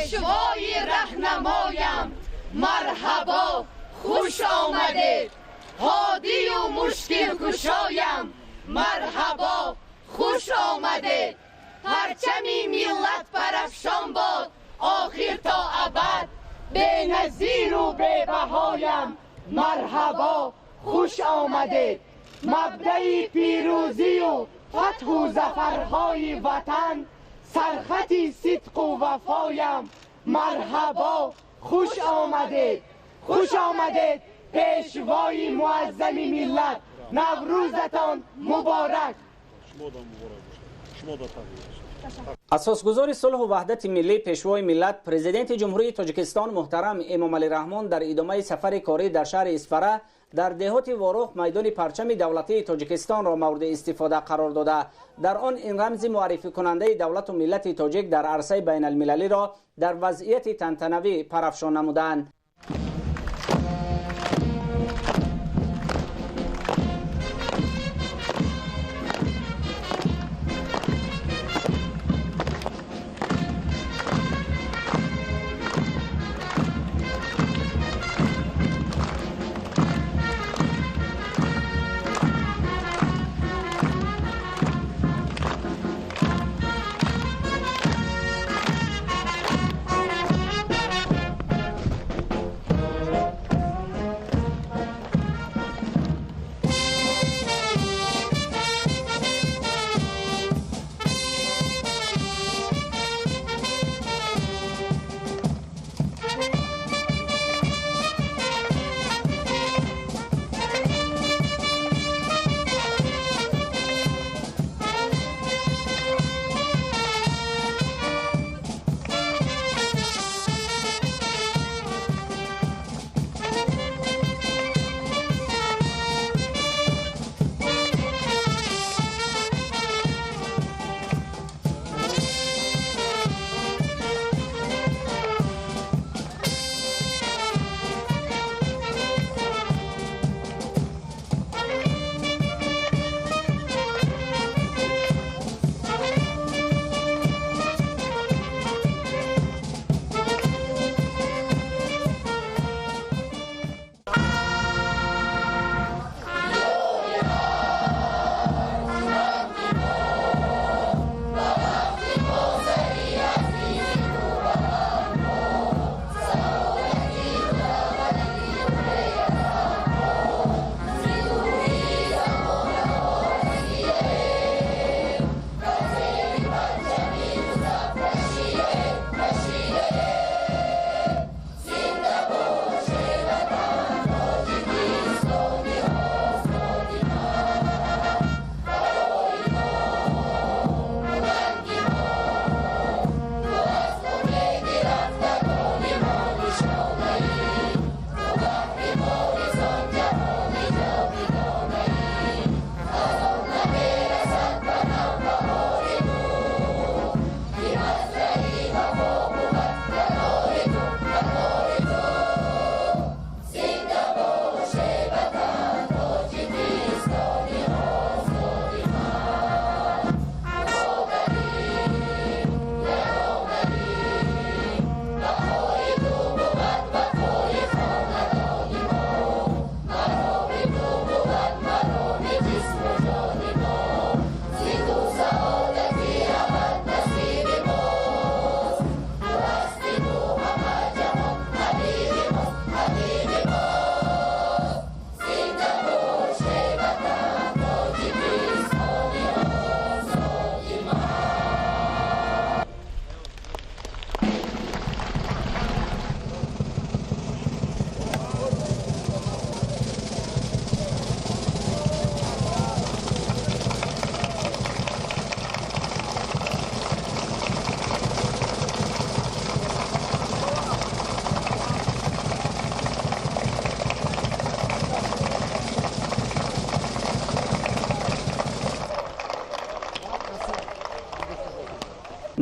Пешвои раҳнамоям, марҳабо, хуш омадед. Ҳодию мушкилкушоям, марҳабо, хуш омадед. Парчами миллат парафшон бод, охир то абад, беназиру бебаҳоям, марҳабо, хуш омадед. Мабдаи пирӯзию фатҳу зафарҳои ватан, сархати сидқу вафоям, марҳабо, хуш омадед. Хуш омадед, пешвои муаззами миллат, Наврӯзатон муборак. Асосгузори сулҳу ваҳдати миллӣ, пешвои миллат, президенти Ҷумҳурии Тоҷикистон муҳтарам Эмомалӣ Раҳмон дар идомаи сафари корӣ дар шаҳри Исфара дар деҳоти Ворух майдони парчами давлатии Тоҷикистонро мавриди истифода қарор дода. Дар он ин рамзи муаррификунандаи давлату миллати тоҷик дар арсаи байналмилалиро дар вазъияти тантанавӣ парафшон намуданд.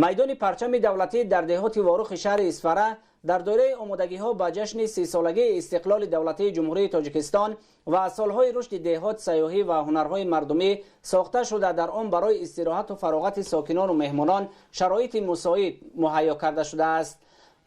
Майдони парчами давлатӣ дар деҳоти Ворухи шаҳри Исфара дар доираи омодагиҳо ба ҷашни 30-солагии истиқлоли давлатии Ҷумҳурии Тоҷикистон ва солҳои рушди деҳот, сайёҳӣ ва ҳунарҳои мардумӣ сохта шуда, дар он барои истироҳату фароғати сокинону меҳмонон шароити мусоид муҳайё карда шудааст.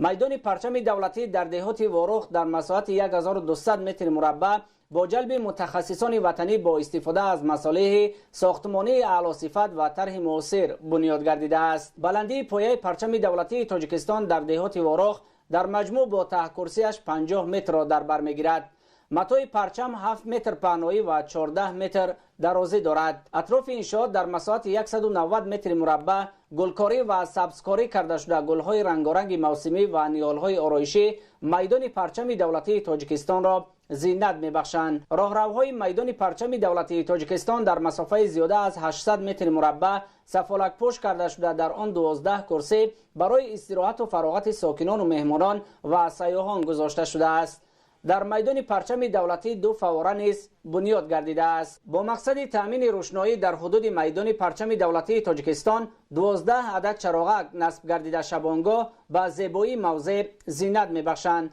Майдони парчами давлатӣ дар деҳоти Ворух дар масоҳати 1200 метри мураббаъ бо ҷалби мутахассисони ватанӣ бо истифода аз масолеҳи сохтмонии аълосифат ва тарҳи муосир бунёд гардидааст. Баландии пояи парчами давлатии Тоҷикистон дар деҳоти Ворух дар маҷмӯъ бо таҳкурсиаш 50 метрро дар бар мегирад. Матои парчам 7 метр паҳноӣ ва 14 метр дарозӣ дорад. Атрофи иншоот дар масоҳати 190 метри мураббаъ гулкорӣ ва сабзкорӣ карда шуда, гулҳои рангоранги мавсимӣ ва ниҳолҳои ороишӣ майдони парчами давлатии Тоҷикистонро зинат мебахшанд. Роҳравҳои майдони парчами давлатии Тоҷикистон дар масофаи зиёда аз 800 метри мураббаъ сафолакпӯш карда шуда, дар он 12 курсӣ барои истироҳату фароғати сокинону меҳмонон ва сайёҳон гузошта шудааст. Дар майдони парчами давлатӣ ду фаввора низ бунёд гардидааст. Бо мақсади таъмини рӯшноӣ дар ҳудуди майдони парчами давлатии Тоҷикистон 12 адад чароғак насб гардида, шабонгоҳ ба зебоии мавзеъ зинат мебахшанд.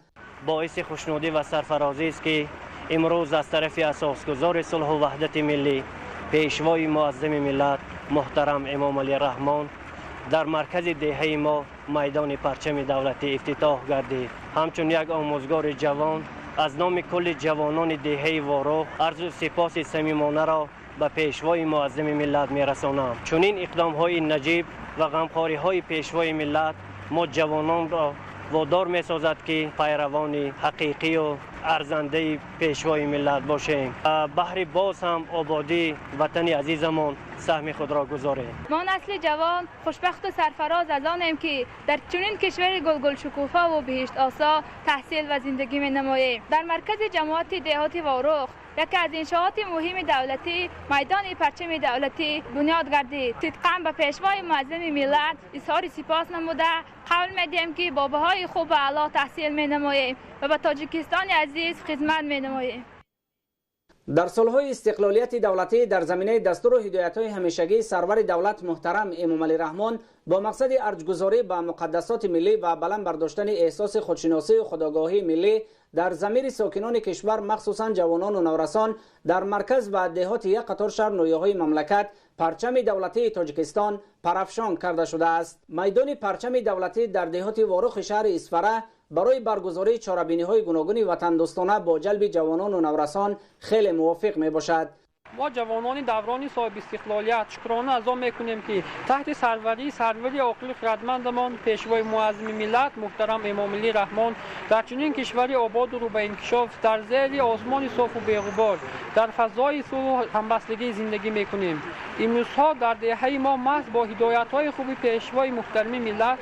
Боиси хушнудӣ ва сарфарозӣ аст, ки имрӯз аз тарафи асосгузори сулҳу ваҳдати миллӣ, пешвои муаззами миллат муҳтарам Эмомалӣ Раҳмон дар маркази деҳаи мо майдони парчами давлатӣ ифтитоҳ гардид. Ҳамчун як омӯзгори ҷавон аз номи кулли ҷавонони деҳаи Ворух арзу сипоси самимонаро ба пешвои муаззами миллат мерасонам. Чунин иқдомҳои наҷиб ва ғамхориҳои пешвои миллат мо ҷавононро водор месозад, ки пайравони ҳақиқию арзандаи пешвои миллат бошем, баҳри боз ҳам ободии ватани азизамон саҳми худро гузорем. Мо насли ҷавон хушбахту сарфароз аз онем, ки дар чунин кишвари гулгулшукуфову биҳиштосо таҳсил ва зиндагӣ менамоем. Дар маркази ҷамоати деҳоти Ворух яке аз иншооти муҳими давлатӣ майдони парчами давлатӣ бунёд гардид. Сидқан ба пешвои муаззами миллат изҳори сипос намуда, қавл медиҳем, ки бо баҳои хуб ва аъло таҳсил менамоем ва ба Тоҷикистони азиз хизмат менамоем. Дар солҳои истиқлолияти давлатӣ дар заминаи дастуру ҳидоятҳои ҳамешагии сарвари давлат муҳтарам Эмомалӣ Раҳмон бо мақсади арҷгузорӣ ба муқаддасоти миллӣ ва баланд бардоштани эҳсоси худшиносию худогоҳии миллӣ дар замири сокинони кишвар, махсусан ҷавонону наврасон, дар марказ ва деҳоти як қатор шаҳр ноҳияҳои мамлакат парчами давлатии Тоҷикистон парафшон карда шудааст. Майдони парчами давлатӣ дар деҳоти Ворухи шаҳри Исфара барои баргузории чорабиниҳои гуногуни ватандӯстона бо ҷалби ҷавонону наврасон хеле мувофиқ мебошад. Мо, ҷавонони даврони соҳибистиқлолият, шукрона аз он мекунем, ки таҳти сарварии сарвари оқилу хирадмандамон, пешвои муаззими миллат муҳтарам Эмомалӣ Раҳмон, дар чунин кишвари ободу рӯ ба инкишоф, дар зери осмони софу беғубор, дар фазои сулҳу ҳамбастагӣ зиндагӣ мекунем. Имрӯзҳо дар деҳаи мо маҳз бо ҳидоятҳои хуби пешвои муҳтарами миллат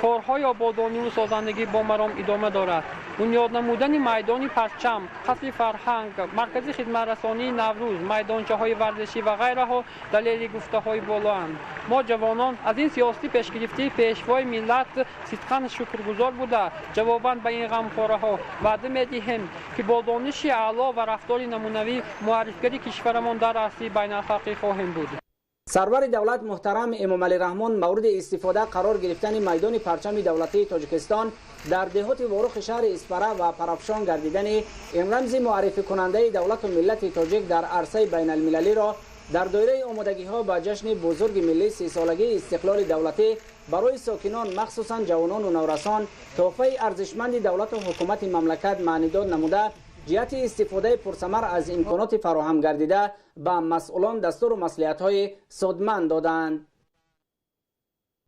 корҳои ободониву созандагӣ бо маром идома дорад. Бунёд намудани майдони парчам, қасри фарҳанг, маркази хидматрасонии Наврӯз, майдончаҳои варзишӣ ва ғайраҳо далели гуфтаҳои болоанд. Мо, ҷавонон, аз ин сиёсати пешгирифтии пешвои миллат сидқан шукргузор буда, ҷавобан ба ин ғамхораҳо ваъда медиҳем, ки бо дониши аъло ва рафтори намунавӣ муаррифгари кишварамон дар арсаи байналхалқӣ хоҳем буд. Сарвари давлат муҳтарам Эмомалӣ Раҳмон мавриди истифода қарор гирифтани майдони парчами давлатии Тоҷикистон дар деҳоти Ворухи шаҳри Исфара ва парафшон гардидани ин рамзи муаррификунандаи давлату миллати тоҷик дар арсаи байналмилалиро дар доираи омодагиҳо ба ҷашни бузурги миллӣ, 30-солагии истиқлоли давлатӣ, барои сокинон, махсусан ҷавонону наврасон, тӯҳфаи арзишманди давлату ҳукумати мамлакат маънидод намуда, ҷиҳати истифодаи пурсамар аз имконоти фароҳам гардида ба масъулон дастуру маслиҳатҳои судманд доданд.